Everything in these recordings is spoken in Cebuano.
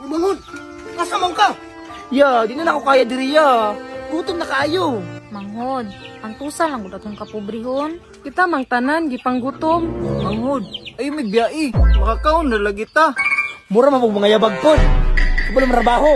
Uy, manghod! Asa man ka? Ya, di na nako kaya diri ya. Gutom na kaayo. Manghod, ang tusa lang gud atong kapobrehon. Kita mang tanan gipanggutom. Manghod, ay migbiyai. Makakaon na lagi ta. Mura man pug mga yabag pod. Kabalo manarbaho.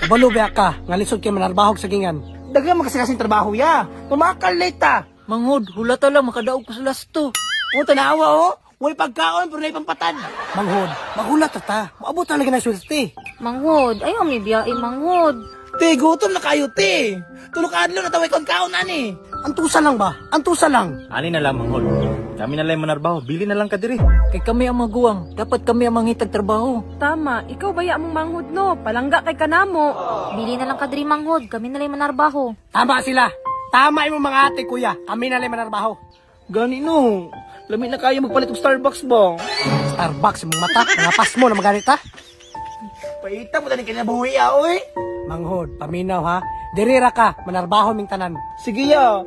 Kabalo ba ka? Nga lisod kay manarbaho sa gingan. Daghan man kasi kasing trabaho ya. Tumakal late ta. Manghod, hulata lang makadaog ko sa lasto. O tanawa oh. Way pagkaon pero nay pampatad. Manghod, magulat ta. Maabot talaga na swerte. Manghod, ayaw mi biyai manghod. Te, gutom na kayo, te. Tulok adlaw na taway kon kaon ani. Antusa lang ba? Antusa lang. Ani na lang manghod. Kami na lang manarbaho, bili na lang ka diri. Kay kami ang maguwang, dapat kami ang mangitag trabaho. Tama, ikaw baya mong manghod no, palangga kay kanamo. Bili na lang ka diri manghod, kami na lang manarbaho. Tama sila. Tama imong mga ate, kuya. Kami na lang manarbaho. Gani no, lami na kayo magpalit og Starbucks ba? Starbucks imong mata, mga pasmo na maganit ha. Paita mo tani kinabuhi ah, oy. Manghod, paminaw ha. Dirira ka, manarbaho ming tanan. Sige ya.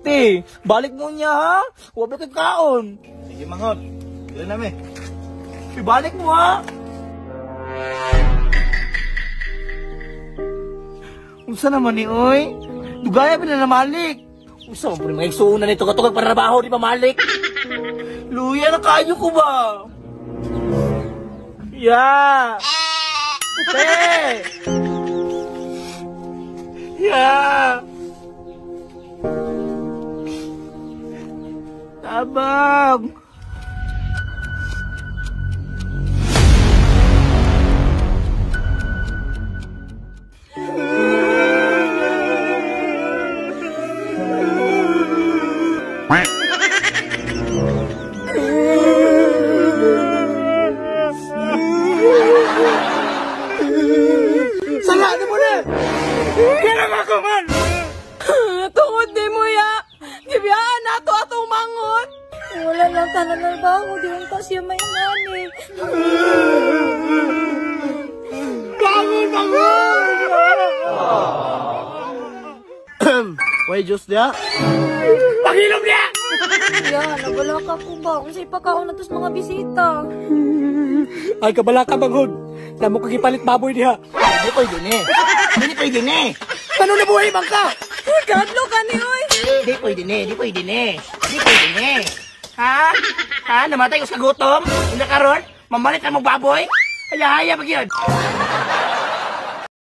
Te, balik mo niya ha. Wa ba kay kaon. Sige manghod. Dili na mi. Ibalik mo ha. Unsa naman ni oy? Dugaya pa na namalik. Unsa man pud mga igsuonan nito katugag panarbaho di pa malik. Luya na kayo ko ba? Ya. Te. Ya. Tabang. Sala na mo na! Kailan ako man! Tungod di mo ya. Gibiyaan nato atong manghod. Wala lang tanan narbaho, di unta siya may nani. Bangon, bangon! Way Diyos niya. Pangilom niya! Ya, nabala ka ko ba? Unsay pakaon natos mga bisita. Ay, kabala ka, manghod. Namo ka gipalit baboy diha. Hindi pwede ni. Hindi pwede ni. Ano na buhay bang ka? Kadlo ka ni oy. Hindi pwede ni. Hindi pwede ni. Hindi pwede ni. Ha? Ha? Namatay ko sa gutom? Hindi karon? Mamalit na mong baboy? Haya-haya pag yun.